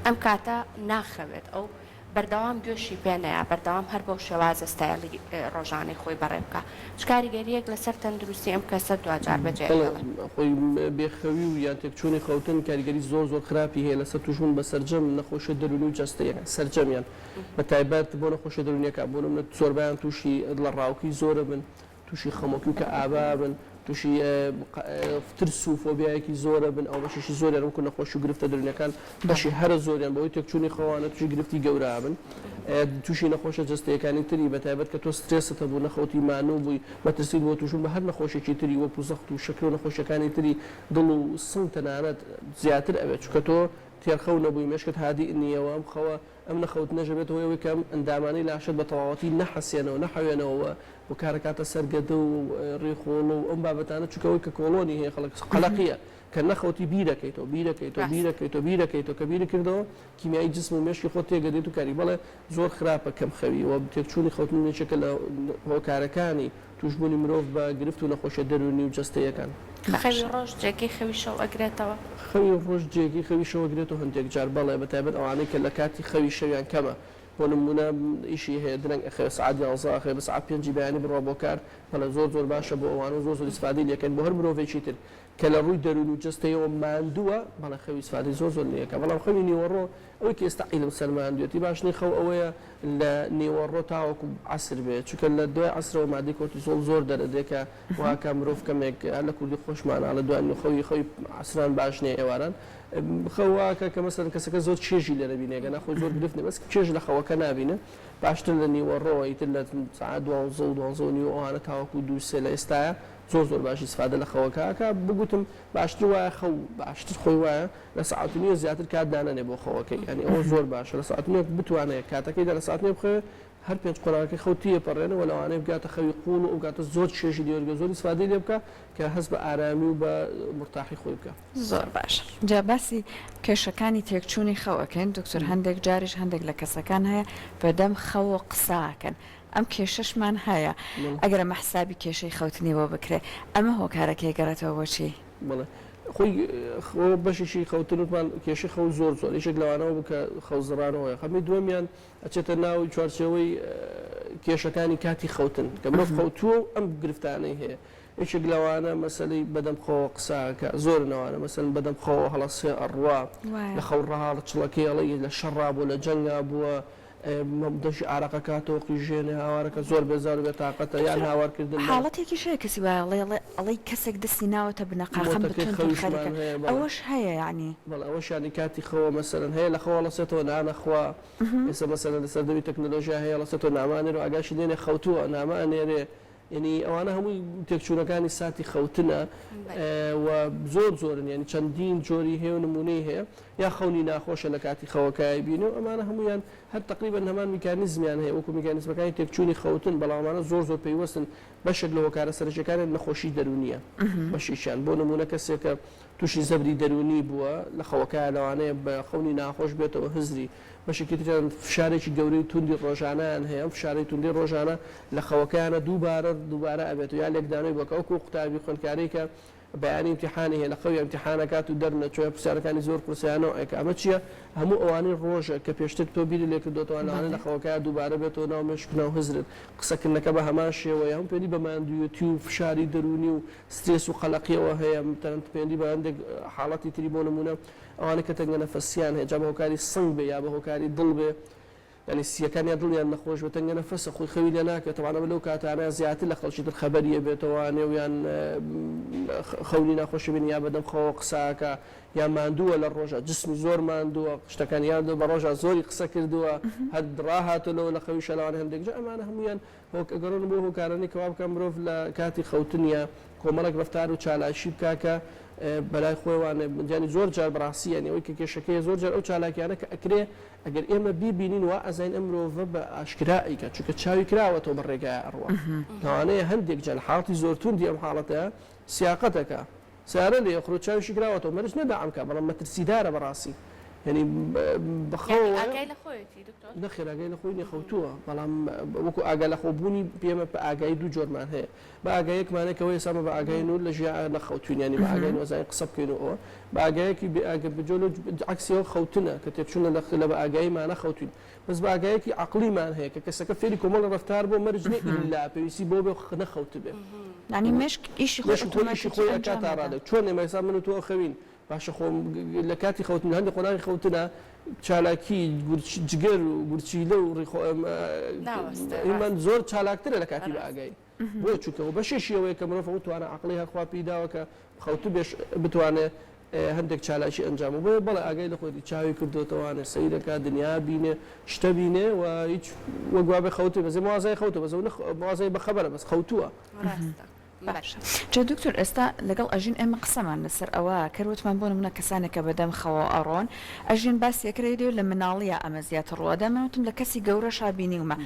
S2: ئەم کاتە ناخەوێت ئەو بەردەوام گوێشی پێ نەیا بەردەوام هەر بەو شێوازە ستایڵی ڕۆژانەی خۆی بەڕێ بکا چ کاریگەرییەک لەسەر تەندروستی ئەم کەسە دواجار بەجێ
S3: بەڵێ
S2: ئەهێڵێ؟
S3: خۆی بێ خەوی و یان تێکچوونی خەوتن کاریگەری زۆر زۆر خراپی هەیە لەسەر تووشبوون بە سەرجەم نەخۆشیە دەروونی و جەستەییەکان سەرجەمیان بە تایبەت بۆ نەخۆشیە دەروونیەکان بۆ نمونە زۆربەیان تووشی دڵەڕاوکی زۆرەبن تووشی خەمۆکی و کەئابە ئەبن، تووشی ترس و فۆبیایەکی زۆر ئەبن، ئەوە بەشێکی زۆریان وەکو نەخۆشی و گرفتە دەروونیەکان بەشی هەرە زۆریان بەهۆی تێکچوونی خەوانە تووشی گرفتی گەورە ئەبن، تووشی نەخۆشە جەستەیەکانی تری بەتایبەت کە تۆ سترێست هەبوو نەخەوتی مانوو بووی مەترسیت بۆ تووشبوون بە هەر نەخۆشیەکی تری وەکو زەخت و شەکرە و نەخۆشیەکانی تری دڵ و سنگ تەنانەت زیاتر ئەبێت چونکە تۆ تێرخەو نەبووی مێشکت هادیء نییە و ئەم خەوە ئەم نەخەوتنەش ئەبێتە هۆی ئەوەی کە ئەم ئەندامانەی لاشەت بە تەواوەتی نەحەسێنەوە، نەحەوێنەوە و و کارەکاتە سەر گەدە و ڕیخۆڵە و ئەم بابەتانە، چونکە ئەوەی کە کۆڵۆنی هەیە خەڵک قەلەقییە کە نەخەوتی بیرەکەیتەوە، بیرەکەیتەوە،
S2: ڕاستە.
S3: بیرەکەیتەوە، بیرەکەیتەوە، کە بیرت کردەوە کیمیایی جسم و مێشکی خۆت تێکەدەیت و کاری بەڵێ زۆر خراپە کەم خەوی و تێکچوونی خەوتن یەکێکە لە هۆکارەکانی تووشبوونی مرۆڤ بە گرفت و نەخۆشیە دەروونی و جەستەیەکان.
S2: خەوی ڕۆژ جێگەی خەوی شەو ئەگرێتەوە؟
S3: خەوی ڕۆژ جێگەی خەوی شەو ئەگرێتەوە هەندێک جار بەڵێ بە تایبەت ئەوانەی کە لە کاتی خەوی شەویان کەمە بۆ نموونە ئیشی هەیە درەنگ ئەخەوێ سەعات یانزە ئەخەوێ بە سەعات پێنجی بەیانی بڕوا بۆ کار بەڵێ زۆر زۆر باشە بۆ ئەوانە و زۆر زۆر ئیسفادەی لێکەن بۆ هەر مرۆڤێکی تر کە لە ڕووی دەروون و جەستەیەوە ماندووە بەڵێ خەوی ئیسفادەی زۆر زۆر لێکە بەڵام خەوی نیوەڕۆ ئەوەی کە ئێستا عیلم سەلماندوێتی باش نیە خەو ئەوەیە لە نیوەڕۆ تاوەکو عەسر بێ چونکە لە دوای عەسرەوە مادەی کۆرتیزۆڵ زۆر دەرەدرێ کە واکا مرۆڤ کەمێک هەر لە کوردی خۆشمان ئەڵێ دوای نیوە خەوی خەوی عەسران باش نیە ئێواران خەو واکا کە مەسەلەن کەسەکە زۆر چێژی لێ نەبینێ گەنا خۆی زۆر گرفت نیە بەس چێژ لە خەوەکە نابینێ باشتر لە نیوەڕۆ ئیتر لە سەعات دوانزە و دوانزە و نیوە ئەوانە تاوەکو دوو سێ لە ئێستایا زۆر زۆر باش ئیسفادە لە خەوەکە ئەکا بگوتم باشتر وایە خەو باشتر خۆی وایە لە سەعات و نیوە زیاتر کات دانەنێ بۆ خەوەکەی یانی ئەوە زۆر باشە لە سەعات و نیوە بتوانێ کاتەکەی دا لە سەعات نیوە بخەوێ هەر پێنج قۆناغەکەی خەو تێپەڕێنێ و لەوانەیە بگاتە خەوی قووڵ و ئەو کاتە زۆر چێژی لێ وەرگرێ زۆر ئیسفادەی لێ بکا کە هەست بە ئارامی و بە مورتاحی خۆی بکا.
S1: زۆر باشە جا باسی کێشەکانی تێکچوونی خەو ئەکەین دکتۆر هەندێک جاریش هەندێک لە کەسەکان هەیە بەدەم خەوە قسە ئەکەن ئەم کێشەشمان هەیە ئەگەر ئەمە حسابی کێشەی خەوتنی بۆ بکرێ ئەمە هۆکارەکەی گەڕێتەوە بۆ چی؟
S3: بەڵێ خۆی خۆ بەشێکی خەوتن وتمان کێشەی خەو زۆر زۆر یەکێک لەوانەوە بوو کە خەو زڕانەوەیە خەمی دووەمیان ئەچێتە ناو چوارچێوەی کێشەکانی کاتی خەوتن کە مرۆڤ خەوتووە و ئەم گرفتانەی هەیە یەکێک لەوانە مەسەلەی بەدەم خەوە قساکە زۆرن ئەوانە مەسەلەن بەدەم خەوە هەڵەسێ ئەڕوا لە خەو ڕاهەڵچڵەکەی ئەڵێ لە شەڕا بووە لە جەنگا بووە. دەشی ئارەقەکاتەوە قیژێنێ هاوارەکە زۆر بێزار و بێتاقەتە یان
S1: دکتۆر
S3: هاوارکردن بە
S1: حاڵەتێکیش هەیە کەسی وایە ئەڵێ ئەڵێ ئەڵێی کەسێک دەستی ناوەتە بنەقاخەم بە
S3: مۆتەکەی
S1: توند توند خەریکە
S3: خەویشمان هەیە بەڵێ.
S1: ئەوەش هەیە یەعنی.
S3: بەڵێ ئەوەش یانی کاتی خەوە مەسەلەن هەیە لە خەو هەڵەسێتەوە نان ئەخوا ئێستا مەسەلەن لە سەردەمی تەکنەلۆژیا هەیە هەڵەسێتەوە نامە ئەنێرێ و ئاگاشی لێ نیە خەوتووە نامە ئەنێرێ یانی ئەوانە هەمووی تێکچوونەکانی ساتی خەوتنە و زۆر زۆرن یانی چەندین جۆری هەیە و نموونەی هەیە یا خەونی ناخۆشە لە کاتی خەوەکای بینێ و ئەمانە هەموویان هەر تەقریبەن هەمان میکانیزمیان هەیە وەکو میکانیزمەکانی تێکچوونی خەوتن بەڵام ئەمانە زۆر زۆر پەیوەستن بەشێک لە هۆکارە سەرەکیەکانیان نەخۆشی دەروونیە بەشێکیان بۆ نموونە کەسێکە تووشی زەبری دەروونی بووە لە خەوەکایە لەوانەیە بە خەونی ناخۆش بێتەوە هزری بەشێکی تریان فشارێکی گەورەی توندی ڕۆژانەیان هەیە ئەم فشارەی توندەی ڕۆژانە لە خەوەکەیانە دووبارە دووبارە ئەبێتەوە یا لێکدانەوەی بۆ کە وەکو قوتابی خوێندکارێک کە بەیانی ئیمتیحانی هەیە لە خەویا ئیمتیحان ئەکات و دەرنەچووە یا پرسیارەکانی زۆر قورسە یا نەوعێکە ئەمە چییە هەموو ئەوانەی ڕۆژە کە پێشتر تۆ بیرت لێ کردۆتەوە لەوانەیە لە
S1: بەڵێ.
S3: خەوەکەیا دووبارە بێتەوە ناو مێشک ناو هزرت قسەکردنەکە بە هەمان شێوەیە هەم پەیوەندی بە ماندوویەتی و فشاری دەروونی و سترێس و قەلەقیەوە هەیە تەنانەت پەیوەندی بە هەندێک حاڵەتی تری بۆ نموونە ئەوانەی کە تەنگەنەفەسیان هەیە جا بە هۆکاری سنگ بێ یا بە هۆکاری دڵ بێ یانی سییەکان یا دڵیان نەخۆش بێ تەنگەنەفەسە خۆی خەوی لێ ناکەوێ تەبعەن ئەمە لەو کاتانە زیاتر لە خەڵکی تر خەبەری ئەبێتەوە نێو یان خەونی ناخۆشی بینی یا بەدەم خەوەوە قسە ئەکا یا ماندووە لە ڕۆژا جسمی زۆر ماندووە شتەکان یان بە ڕۆژا زۆری قسە کردووە هەر ڕاهاتووە لەوە لە خەویشا لەوانەیە هەندێک جار ئەمانە هەموویان هۆک ئەگەڕێنەوە بۆ هۆکارانەی کە وا بکا مرۆڤ لە کاتی خەوتنیا کۆمەڵێک ڕەفتار و چالاکی بکا کە بەلای خۆیوانێ یانی زۆر جار بەڕاستی یانی ئەوەی کە کێشەکەیە زۆر جار ئەو چالاکیانە کە ئەکرێ ئەگەر ئێمە بیبینین وا ئەزانین ئەم مرۆڤە بە ئاشکرا ئەیکات چونکە چاوی کراوەتەوە بە ڕێگایا ئەڕوا لەوانەیە هەندێک جار لە حاڵەتی زۆر توندی ئەم حاڵەتە سیاقەت ئەکا سەیارە لێ ئەخورێ چاویشی کراوەتەوە مەرج نیە داعم کا بەڵام مەترسیدارە بەڕاستی یانی
S2: یانی ئاگای لە خۆیەتی دکتۆر؟
S3: نەخێر ئاگای لە خۆی نیە خەوتووە بەڵام وەکو ئاگا لە خۆ بوونی ئێمە بە ئاگایی دوو جۆرمان هەیە بە ئاگایەکمان هەیە کە ئەوەی ئێستا ئێمە بە ئاگای نور لە ژیا نەخەوتوین یانی بە ئاگای نوەزانین قسە بکەین و ئەوە بە ئاگایەکی بێ ئاگە بجۆ لە عەکسی ئەوە خەوتنە کە تێکچوونە لە لە بە ئاگاییمانە خەوتوین بەس بە ئاگایەکی عەقڵیمان هەیە کە کەسەکە فێری کۆمەڵی ڕەفتار بووە مەرج نیە ئیلا پێویستی بەوە بێ نەخەوتبێ.
S1: یانی مێشک ئیشی خۆی
S3: مێشک خۆی ئیشی
S1: ئۆتۆماتیکی
S3: خۆی ئەکا
S1: ئەنجام
S3: تا
S1: ئەدا.
S3: ڕادەیەک چۆن ئێمە ئێستا من و تۆ ئەخەوین باشە خۆ لە کاتی خەوتن لە هەندێک قۆناغی خەوتنا چالاکی گورچ جگەر و گورچیلە و ڕیخۆ
S2: ناوەستێ
S3: ئیمان
S2: ڕاستە.
S3: زۆر چالاکترە لە کاتی بە
S2: ڕاستە.
S3: ئاگایی. بۆ چونکە ئەوە بەشێکی ئەوەیە کە مرۆڤ ئەو توانا عەقڵی هەر خوا پێی داوە کە خەوتبێش بتوانێ هەندێک چالاکی ئەنجام بۆیە بەڵێ ئاگای لە خۆیەتی چاوی کردۆتەوانێ سەیرەکا دنیا بینێ شتە بینێ و هیچ وەک وابێ خەوتێ بەس موازای خەوتە بەس ئەو موازای بە خەبەرە بەس خەوتووە.
S2: ڕاستە.
S1: باشە جا دکتۆر ئێستا لەگەڵ ئەژین ئێمە قسەمان لەسەر ئەوە کرد وتمان بۆ نمونە کەسانێک کە بەدەم خەوەوە ئەڕۆن ئەژین باسی ئەکرد لە مناڵیا ئەمە زیاتر ڕووئەدا من وتم لە کەسی گەورەشا بینیومە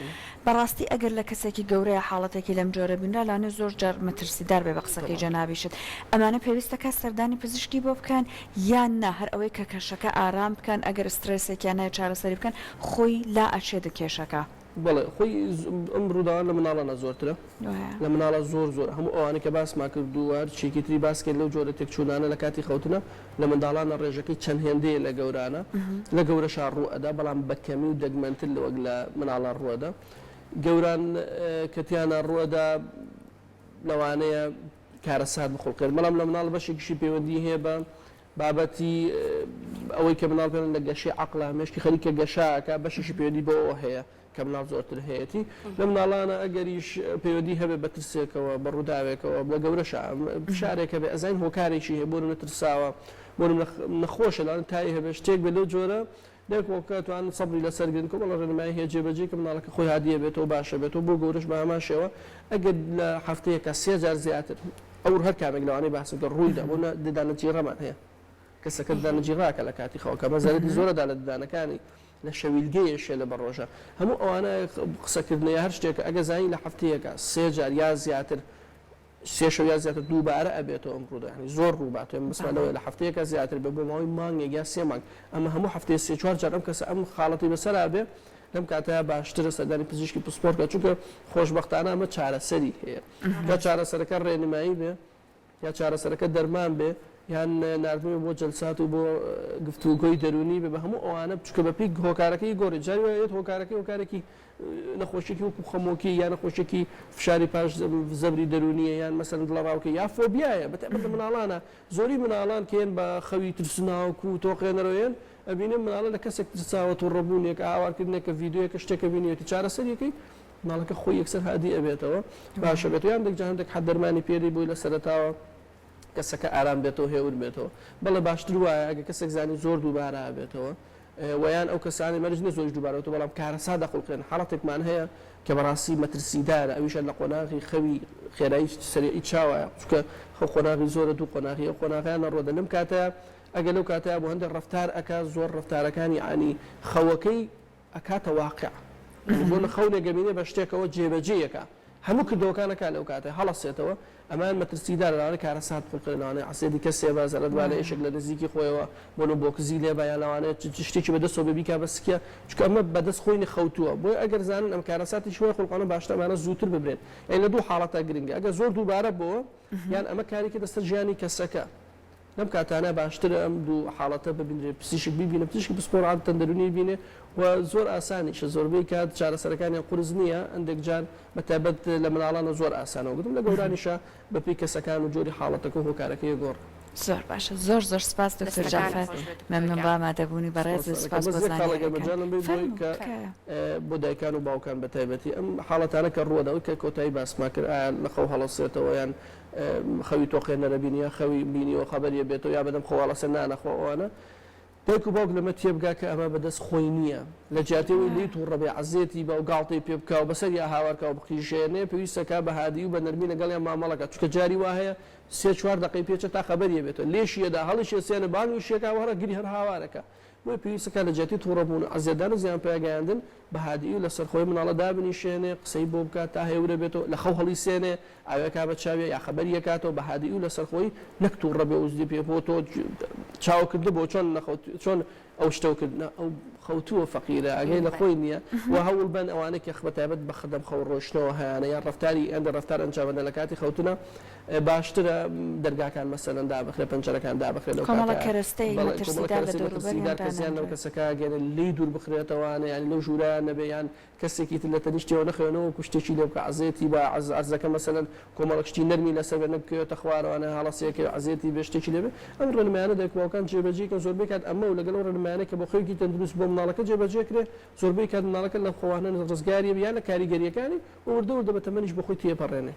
S1: بەڕاستی ئەگەر لە کەسێکی گەورەیا حاڵەتێکی لەم جۆرە بینرا لەوانەیە زۆر جار مەترسیدار بێ بە قسەکەی جەنابیشت ئەمانە پێویستە کات سەردانی پزیشکی بۆ بکەن یان نا هەر ئەوەی کە کەشەکە ئارام بکەن ئەگەر سترێسێکیان هەیە چارەسەری بکەن خۆی لا ئەچێت کێشەکە.
S3: بەڵێ خۆی ئەم ڕووداوانە لە مناڵانا زۆرترە لە مناڵا زۆر زۆر هەموو ئەوانەی کە باسمان کرد و هەر چیەکی تری باس کەین لەو جۆرە تێکچوونانە لە کاتی خەوتنە لە منداڵانا ڕێژەکەی چەند هێندەیە لە گەورانە لە گەورەشا ڕوو ئەدا بەڵام بە کەمی و دەگمەنتر لەوەک لە مناڵان ڕوو ئەدا گەوران کە تیانا ڕوو ئەدا لەوانەیە کارەسات بخوڵقێن بەڵام لە مناڵ بەشێکیشی پەیوەندی هەیە بە بابەتی ئەوەی کە مناڵ پێڵێن لە گەشەی عەقڵە مێشکی خەریکە گەشە ئەکا بەشێکی پەیوەندی بەوەوە هەیە کە مناڵ زۆرتر هەیەتی لە مناڵانە ئەگەریش پەیوەندی هەبێ بە ترسێکەوە بە ڕووداوێکەوە لە گەورەشا فشارێک هەبێ ئەزانین هۆکارێکی هەیە بۆ نمونە ترساوە بۆ نمونە نەخۆشە لەوانە تای هەبێ شتێک بێ لەو جۆرە دایک و باوکەکە ئەتوانن سەبری لەسەر گرن کۆمەڵە ڕێنمایی هەیە جێبەجێی کە مناڵەکە خۆی هادیە بێتەوە باشە بێتەوە بۆ گەورەش بە هەمان شێوە ئەگەر لە هەفتەیەکا سێ جار زیاتر ئەو هەر کامێک لەوانەی باسم کرد ڕوویدا بۆ نە ددانە جیڕەمان هەیە کەسەکە ددانە جیڕاکە لە کاتی خەوەکە بە زەرەری زۆرە دا لە ددانەکانی لە شەویلگەیە شێ لە بەڕۆژە هەموو ئەوانە قسەکردنە یا هەر شتێکە ئەگە زانی لە هەفتەیەکا سێ جار یا زیاتر سێ شەو یا زیاتر دووبارە ئەبێتەوە ئەم ڕووداوە یانی زۆر ڕووبات ئێمە بەسمان لەوەیە لە هەفتەیەکا زیاتر بێ بۆ ماوەی مانگێک یا سێ مانگ ئەمە هەموو هەفتەیە سێ چوار جار ئەم کەسە ئەم خاڵەتی بەسەرا بێ لەم کاتەیا باشترە سەردانی پزیشکی پسپۆڕ کە چونکە خۆشبەختانە ئەمە چارەسەری هەیە یا چارەسەرەکە ڕێنمایی بێ یا چارەسەرەکە دەرمان بێ. یان ناردنی بۆ جەلسات و بۆ گفتوگۆی دەروونی بێ بە هەموو ئەوانە چونکە بە پێی هۆکارەکەی گۆڕێ جاری وایە یەت هۆکارەکەی هۆکارێکی نەخۆشیێکی وەکو خەمۆکی یان نەخۆشیێکی فشاری پاش زەبری دەروونیە یان مەسەلەن دڵەڕاوکێ یا فۆبیایە بە تایبەت لە مناڵانە زۆری مناڵان کە یەن بە خەوی ترسناک و تۆقێنەرەوە یەن ئەبینم مناڵە لە کەسێک ترساوە توڕەبوونێک هاوارکردنێکە ڤیدیۆیەکە شتێکە بینیوێتی چارەسەریەکەی مناڵەکە خۆی یەکسەر هادی ئەبێتەوە باشە بێت یان دەک هەندێک حەد دەرمانی پێری بووی لە سەرەتاوە کەسەکە ئارام بێتەوە هێور بێتەوە بەڵێ باشتر وایە ئەگەر کەسێک زانی زۆر دووبارە ئەبێتەوە وە یان ئەو کەسانەی مەرج نیە زۆریش دووبارە بێتەوە بەڵام کارەسات دەخوڵقێن حاڵەتێکمان هەیە کە بەڕاستی مەترسیدارە ئەویشە لە قۆناغی خەوی خێرایی سەریعی چاوایە چونکە خەو قۆناغی زۆرە دوو قۆناغی ئەو قۆناغیان نەڕۆدە لەم کاتەیە ئەگەر لەو کاتەیە بۆ هەندێک ڕەفتار ئەکا زۆر ڕەفتارەکانی یانی خەوەکەی ئەکاتە واقع یانی بۆ نە خەونێک ئەبینێ بە شتێکەوە جێبەجێی ئەکا هەموو کردەوەکان ئەکا لەو کاتە هەڵەسێتەوە ئەمان مەترسیدارە لەوانەیە کارەسات بخوڵقێنێ لەوانەیە عەسێدی کەسێ با زەرەر با لە یەکێک لە نزیکی خۆیەوە بۆ نە بۆکزی لێ با یان لەوانەیە شتێکی بە دەستەوە بێ بیکا بە سکیا چونکە ئەمە بە دەست خۆی نە خەوتووە بۆیە ئەگەر زانن ئەم کارەساتیش وای خوڵقانە باشترە ئەمانە زووتر ببرێن یانی لە دوو حاڵەتا گرنگە ئەگەر زۆر دووبارە بۆوە یان ئەمە کاری کردە سەر ژیانی کەسەکە لەم کاتانە باشترە ئەم دوو حاڵەتە ببینرێت پزیشک بیبینە پزیشکی پسپۆڕ عادەتەن دەروونی بینێ و زۆر ئاسانیشە زۆربەی کات چارەسەرەکانیان قورس نییە هەندێک جار بە تایبەت لە مناڵانە زۆر ئاسانە وەگوتم لە گەورانیشە بەپێی کەسەکان و جۆری حاڵەتەکە و هۆکارەکەی گۆڕ.
S1: زۆر باشە زۆر زۆر سپاس دکتۆر جەعفەر مەمنون بۆ ئامادەبوونی بەڕێز و سپاس بۆ زانیاریەکان فەرموو تکایە.
S3: بۆ دایکان و باوکان بە تایبەتی ئەم حاڵەتانە کە ڕووەدا ئەوەی کە کۆتایی باسمان کرد ئایا لە خەو هەڵەسێتەوە یان خەوی تۆقێنەرە بینی یان خەوی بینیوە خەبەریە بێتەوە یا بەدەم خۆ هەڵەسێ نا نەخوا ئەوانە دایک و باوک لەمە تێبگا کە ئەمە بەدەست خۆی نییە لە جیاتی ئەوەی لێی تووڕە بێ عەزێتی با و گاڵتەی پێ بکا و بەسەریا هاوار کا و بقیژێنێ پێویستە کا بە هادی و بە نەرمی لەگەڵیان مامەڵە کا چونکە جاری وا هەیە سێ چوار دەقەی پێچە تا خەبەریە بێتەوە لێشی ئەدا هەڵیشی ئەسێنێ بانگیشی ئەکا و هەر ئەگری هەر هاوار ئەکا بۆیە پێویستە کا لە جیاتی تووڕە بوون و عەزێتدان و زیان پێگەیاندن بە هادیی و لەسەرخۆی مناڵە دابنیشێنێ، قسەی بۆ بکات تا هێورە بێتەوە، لە خەو هەڵیسێنێ، ئاوێ کا بە چاویا یا خەبەری ئەکاتەوە بە هادیی و لەسەرخۆی نەک تووڕە بێ و زلی پێ بۆ تۆ چاوە کردبۆ چۆن نەخەوت چۆن ئەو شتەو کرد نا ئەو خەوتووە فەقیرە ئاگای لە خۆی نییە و هەوڵ بەن ئەوانەی کە بە تایبەت بە خەدەم خەو ڕۆیشتنەوە هەیانە یان ڕەفتاری هەندێک ڕەفتار ئەنجام ئەدەن لە کاتی خەوتنا باشترە دەرگاکان مەسەلەن دابخرێ پەنجەرەکان دابخرێ لەو
S1: کۆمەڵە
S3: کاتە
S1: کەرەستەی
S3: بەڵێ کۆمەڵە
S1: مەترسیدار لە
S3: کەرەستەی
S1: دەوروبەریان
S3: مەترسیدار کە زیان لەو
S1: دانەنرێت.
S3: کەسەکە ئەگەیەنێ لێی دوور بخرێتەوانێ یانی لەو ژوورەیان نەبێ یان کەسێکی تر لە تەنیشتیەوە نەخەوێنەوە وەکو شتێکی لێ بکا عەزێتی با عەز عەرزەکە مەسەلەن کۆمەڵێک شتی نەرمی لەسەر بێ نەک بکەوێتە خوارەوانێ هەڵەسێکەوێ عەزێتی بێ شتێکی لێ بێ ئەم ڕێنمایانە دایک و باوکان جێبەجێی کەن زۆربەی کات ئەمە و لەگەڵ ئەو ڕێنمایانەی کە بۆ خەوێکی تەندروست بۆ مناڵەکە جێبەجێ کرێ زۆربەی کات مناڵەکە لە خەوانە ڕزگاری ئەبێ یان لە کاریگەرییەکانی و وردە وردە بە تەمەنیش بۆ خۆی تێپەڕێنێ.